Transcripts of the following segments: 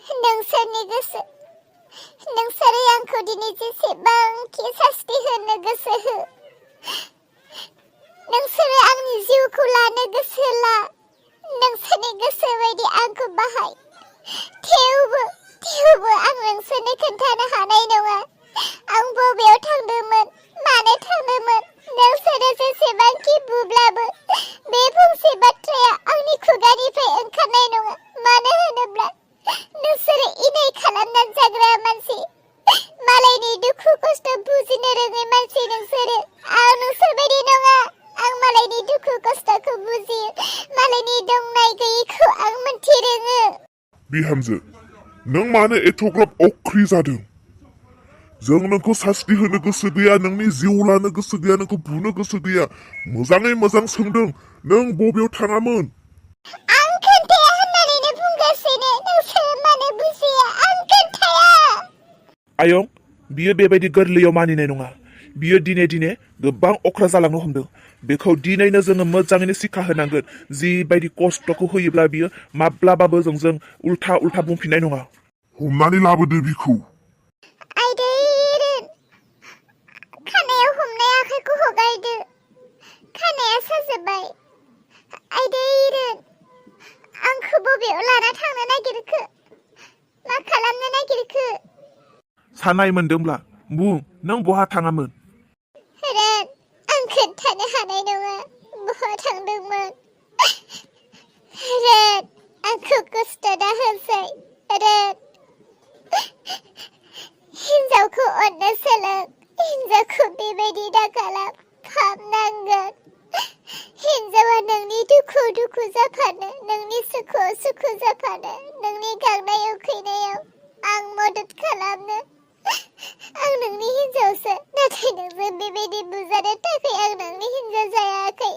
नोंसोरनि गोसो नोंसोरो आंखौ दिनै जेसेबांखि सास्ति होनो गोसो हो नोंसोरो आंनि जिउखौ लानो गोसो ला नोंसोरनि गोसो बायदि आंखौ बाहाय थेवबो आं नोंसोरनो खोन्थानो हानाय नङा आं बबेयाव थांदोंमोन मानो थांदोंमोन नोंसोरो जेसेबांखि बुब्लाबो बे फंसे बाथ्राया आंनि खुगानिफ्राय ओंखारनाय नङा मानो होनोब्ला नोंसोरो इनाय खालामनानै जाग्रा मानसि मालायनि दुखु खस्थ बुजिनो रोङै मानसि नोंसोरो आं नोंसोरबायदि नङा आं मालायनि दुखु खस्थखौ बुजियो मालायनि दंनाय गैयैखौ आं मोनथिरोङो बिहामजो नों मानो एथ'ग्राब अख्रि जादों जों नोंखौ सास्ति होनो गोसो गैया नोंनि जिउ लानो गोसो गैया नोंखौ बुनो गोसो गैया मोजाङै मोजां सोंदों नों बबेयाव थाङामोन आं खोन्थाया होननानैनो बुंगासिनो नोंसोर मानो बुजिया आं खोन्थाया आयं बियो बेबायदि गोरलैयाव मानिनाय नङा बियो दिने गोबां अख्रा जालांनो हमदों बेखौ दिनैनो जोङो मोजाङैनो सिखा होनांगोन जिबायदि खस्थ'खौ होयोब्ला बियो माब्लाबाबो जों उल्था बुंफिननाय नङा हमनानै लाबोदो बिखौ आइदै खानायाव हमनाय आखाइखौ हगारदो खानाया साजोब्बाय आइदै आंखौ बबेयाव लाना थांनो नागिरखो मा खालामनो नागिरखो सानाय मोनदोंब्ला बुं नों बहा थाङामोन आं खोन्थानो हानाय नङा बहा थांदोंमोन आंखौ खस्थ' दाहोसै हिन्जावखौ अननो सोलों हिन्जावखौ बेबायदि दाखालाम फाहामनांगोन हिन्जावा नोंनि दुखु जाफानो नोंनि सुखु जाफानो नोंनि गांनाय उखैनायाव आं मदद खालामनो आं नोंनि हिन्जावसो नाथाय नोंजों बेबायदि बुजानो थाखाय आं नोंनि हिन्जाव जायाखै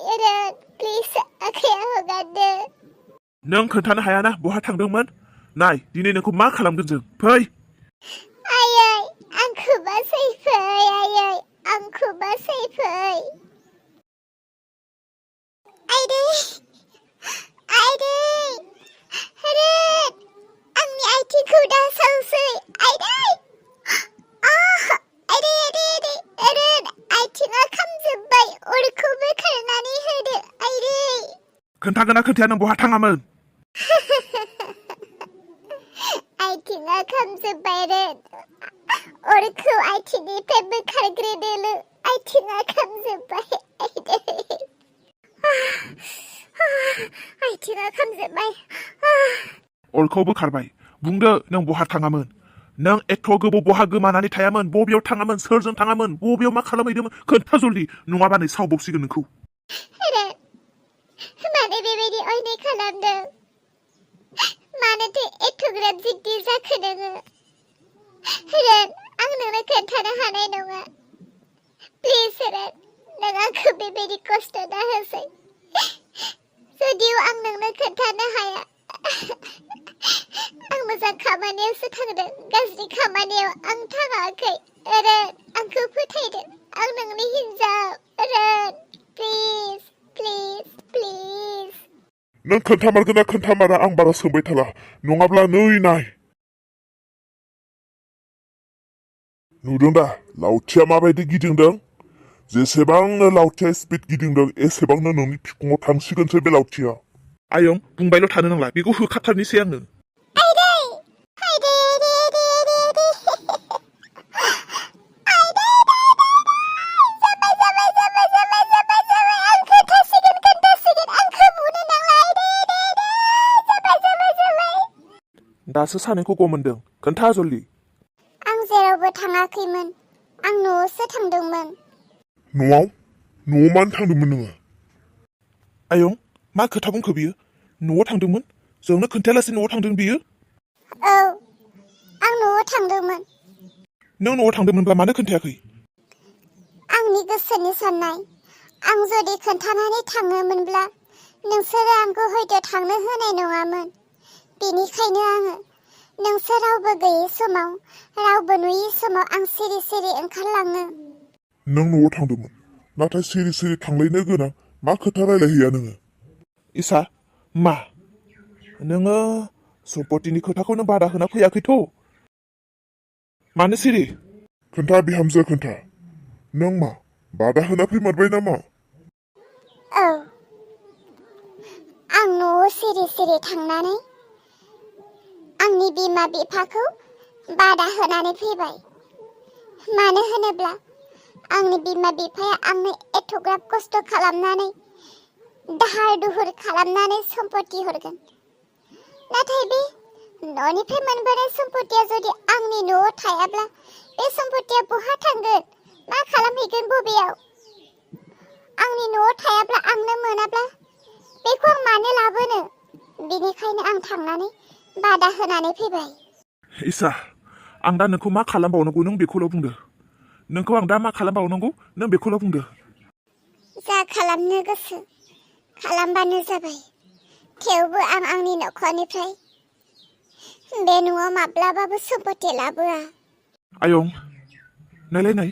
प्लिज आखाइया हगारदो नों खोन्थानो हायाना बहा थांदोंमोन नाय दिनै नोंखौ मा खालामगोन जों फै आयै आंखौ बासायफै आयै आंखौ बासायफै आइदै आंनि आथिंखौ दासावसै आइदै आथिङा खामजोब्बाय अरखौ बोखारनानै होदो आइदै खोन्थागोना खोन्थाया नों बहा थाङामोन आथिङा खामजोब्बाय अरखौ आथिंनिफ्राय बोखारग्रोदोलो आथिङा खामजोब्बाय आथिङा खामजोब्बाय अरखौ बोखारबाय बुंदो नों बहा थाङामोन नों एथ' गोबाव बहा गोमानानै थायामोन बबेयाव थाङामोन सोरजों थाङामोन बबेयाव मा खालामहैदोंमोन खोन्था जल्दि नङाबा नै सावबावसिगोन नोंखौ मानो बेबायदि अयनाय खालामदों मानोथो एथ'ग्राब जिद्दि जाखो नोङो आं नोंनो खोन्थानो हानाय नङा प्लिज नों आंखौ बेबायदि खस्थ' दाहोसै जुदिव आं नोंनो खोन्थानो हाया आं मोजां खामानियावसो थांदों गाज्रि खामानियाव आं थाङाखै आंखौ फोथायदो आं नोंनि हिन्जाव प्लिज नों खोन्थामारगोन ना खोन्थामारा आं बारा सोंबाय थाला नङाब्ला नै नाय नुदों दा लावथिया माबायदि गिदिंदों जेसेबांनो लावथिया स्पिड गिदिंदों एसेबांनो नोंनि फिखुङाव थांसिगोनसो बे लावथिया आयं बुंबायल' थानो नांला बेखौ होखाथारनोसै आङो दासो सानायखौ गम मोनदों खोन्था जल्दि आं जेरावबो थाङाखैमोन आं न'आवसो थांदोंमोन न'आव मानो थांदोंमोन नोङो आयं मा खोथा बुंखो बियो न'आव थांदोंमोन जोंनो खोन्थायालासे न'आव थांदों बियो औ आं न'आव थांदोंमोन नों न'आव थांदोंमोनब्ला मानो खोन्थायाखै आंनि गोसोनि साननाय आं जुदि खोन्थानानै थाङोमोनब्ला नोंसोरो आंखौ हयथ' थांनो होनाय नङामोन बेनिखायनो आङो नोंसोर रावबो गैयै समाव रावबो नुयै समाव आं सिरि ओंखारलाङो नों न'आव थांदोंमोन नाथाय सिरि थांलायनो गोनां मा खोथा रायलायहैया नोङो इसा मा नोङो सम्पतिनि खोथाखौ नों बादा होना फैयाखैथ' मानो सिरि खोन्था बिहामजो खोन्था नों मा बादा होना फैमारबाय नामा औ आं न'आव सिरि सिरि थांनानै आंनि बिमा बिफाखौ बादा होनानै फैबाय मानो होनोब्ला आंनि बिमा बिफाया आंनो एथ'ग्राब खस्थ' खालामनानै दाहार दुहुर खालामनानै सम्पति हरगोन नाथाय बे न'निफ्राय मोनबोनाय सम्पतिया जुदि आंनि न'आव थायाब्ला बे सम्पतिया बहा थांगोन मा खालामहैगोन बबेयाव आंनि न'आव थायाब्ला आंनो मोनाब्ला बेखौ आं मानो लाबोनो बेनिखायनो आं थांनानै बादा होनानै फैबाय इसा आं दा नोंखौ मा खालामबावनांगौ नों बेखौल' बुंदो नोंखौ आं दा मा खालामबावनांगौ नों बेखौल' बुंदो जा खालामनो गोसो खालामबानो जाबाय थेवबो आं आंनि न'खरनिफ्राय बे न'आव माब्लाबाबो सम्पति लाबोआ आयं नायलाय नाय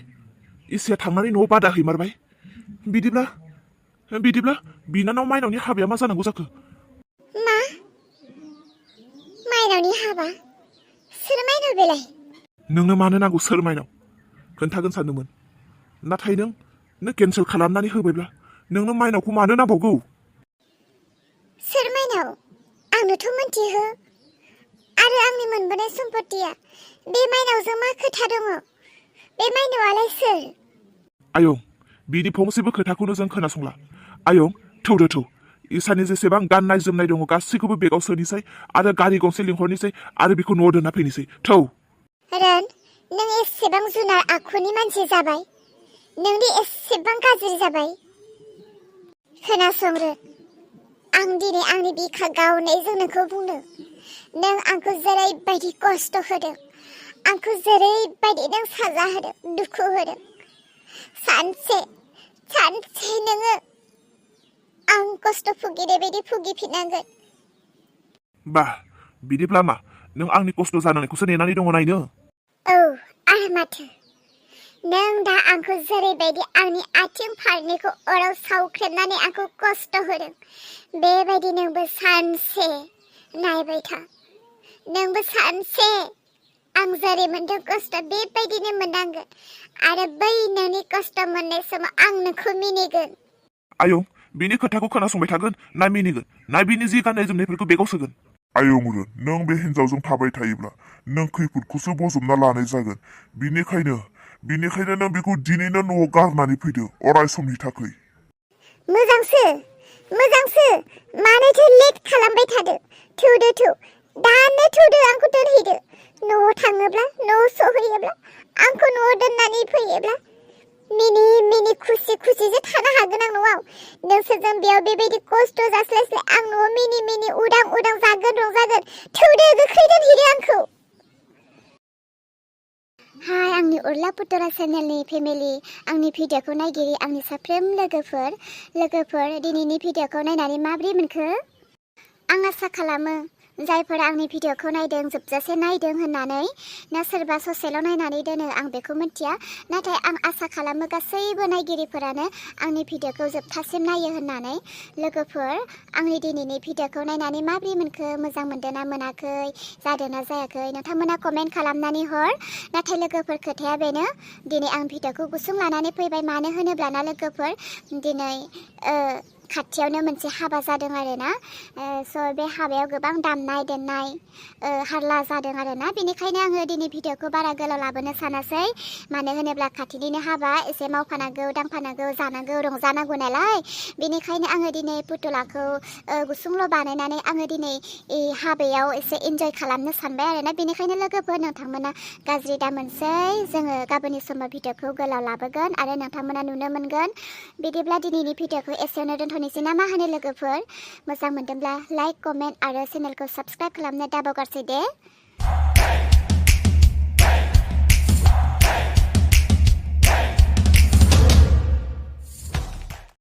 इसाया थांनानै न'आव बादा हैमारबाय बिदिब्ला बिनानाव माइनावनि हाबाया मा जानांगौ जाखो मा माइनावनि हाबा सोर माइनाव बेलाय नोंनो मानो नांगौ सोर माइनाव खोन्थागोन सानदोंमोन नाथाय नों केन्सेल खालामनानै होबायब्ला नोंनो माइनावखौ मानो नांबावगौ सोर माइनाव आंनोथ' मिन्थिहो आरो आंनि मोनबोनाय सम्पतिया बे माइनावजों मा खोथा दङ बे माइनावालाय सोर आयं बिदि फंसेबो खोथाखौनो जों खोनासंला आयं थौ इसानि जेसेबां गाननाय जोमनाय दङ गासैखौबो बेगाव सोनोसै आरो गारि गंसे लिंहरनोसै आरो बेखौ न'आव दोनना फैनोसै थौ रन नों एसेबां जुनार आखुनि मानसि जाबाय नोंदि एसेबां गाज्रि जाबाय खोनासं आं दिनै आंनि बिखा गावनायजों नोंखौ बुंदों नों आंखौ जेरैबायदि खस्थ' होदों आंखौ जेरैबायदि नों साजा होदों दुखु होदों सानसे नोङो आं खस्थ' भुगिनाय बायदि भुगिफिननांगोन बा बिदिब्ला मा नों आंनि खस्थ' जानायखौसो नेनानै दङ नायनो औ आरो माथो नों दा आंखौ जेरैबायदि आंनि आथिं फारनैखौ अराव सावख्रेबनानै आंखौ खस्थ' होदों बेबायदि नोंबो सानसे नायबाय था नोंबो सानसे आं जेरै मोनदों खस्थ' बेबायदिनो मोननांगोन आरो बै नोंनि खस्थ' मोननाय समाव आं नोंखौ मिनिगोन आयं बिनि खोथाखौ खोनासंबाय थागोन ना मिनिगोन ना बिनि जि गाननाय जोमनायफोरखौ बेगाव सोगोन आयंमोन नों बे हिन्जावजों थाबाय थायोब्ला नों खैफोदखौसो बजबना लानाय जागोन बिनिखायनो नों बेखौ दिनैनो न'आव गारनानै फैदो अराय समनि थाखाय मोजांसो मानोथो लेट खालामबाय थादो थौदो दानो थौदो आंखौ दोनहैदो न'आव थाङोब्ला न'आव सहैयोब्ला आंखौ न'आव दोननानै फैयोब्ला मिनि खुसिजों थानो हागोन आं न'आव नोंसोरजों बेयाव बेबायदि खस्थ' जास्लायस्लाय आं न'आव मिनि उदां जागोन रंजागोन थौदो गोख्रै दोनहैदो आंखौ हाय आंनि उर्ला पुतरा चेनेलनि फेमिलि आंनि भिडिअखौ नायगिरि आंनि साफ्रोम लोगोफोर दिनैनि भिडिअखौ नायनानै माबोरै मोनखो आं आसा खालामो जायफोरा आंनि भिडिअखौ नायदों जोबजासे नायदों होननानै ना सोरबा ससेल' नायनानै दोनो आं बेखौ मिथिया नाथाय आं आसा खालामो गासैबो नायगिरिफोरानो आंनि भिडिअखौ जोबथासिम नायो होननानै लोगोफोर आंनि दिनैनि भिडिअखौ नायनानै माबोरै मोनखो मोजां मोनदों ना मोनाखै जादों ना जायाखै नोंथांमोना कमेन्ट खालामनानै हर नाथाय लोगोफोर खोथाया बेनो दिनै आं भिडिअखौ गुसुं लानानै फैबाय मानो होनोब्ला लोगोफोर दिनै खाथियावनो मोनसे हाबा जादों आरोना स' बे हाबायाव गोबां दामनाय देनाय हारला जादों आरोना बेनिखायनो आङो दिनै भिडिअखौ बारा गोलाव लाबोनो सानासै मानो होनोब्ला खाथिनिनो हाबा एसे मावफानांगौ दांफानांगौ जानांगौ रंजानांगौ नालाय बेनिखायनो आङो दिनै पुतलाखौ गुसुंल' बानायनानै आङो दिनै हाबायाव एसे इन्जय खालामनो सानबाय आरोना बेनिखायनो लोगोफोर नोंथांमोना गाज्रि दा मोनसै जोङो गाबोननि समाव भिडिअखौ गोलाव लाबोगोन आरो नोंथांमोना नुनो मोनगोन बिदिब्ला दिनैनि भिडिअखौ एसेयावनो दोनथ'नोसै ना मा होनो लोगोफोर मोजां मोनदोंब्ला लाइक कमेन्ट आरो चेनेलखौ साबस्क्राइब खालामनो दाबावगारसै दे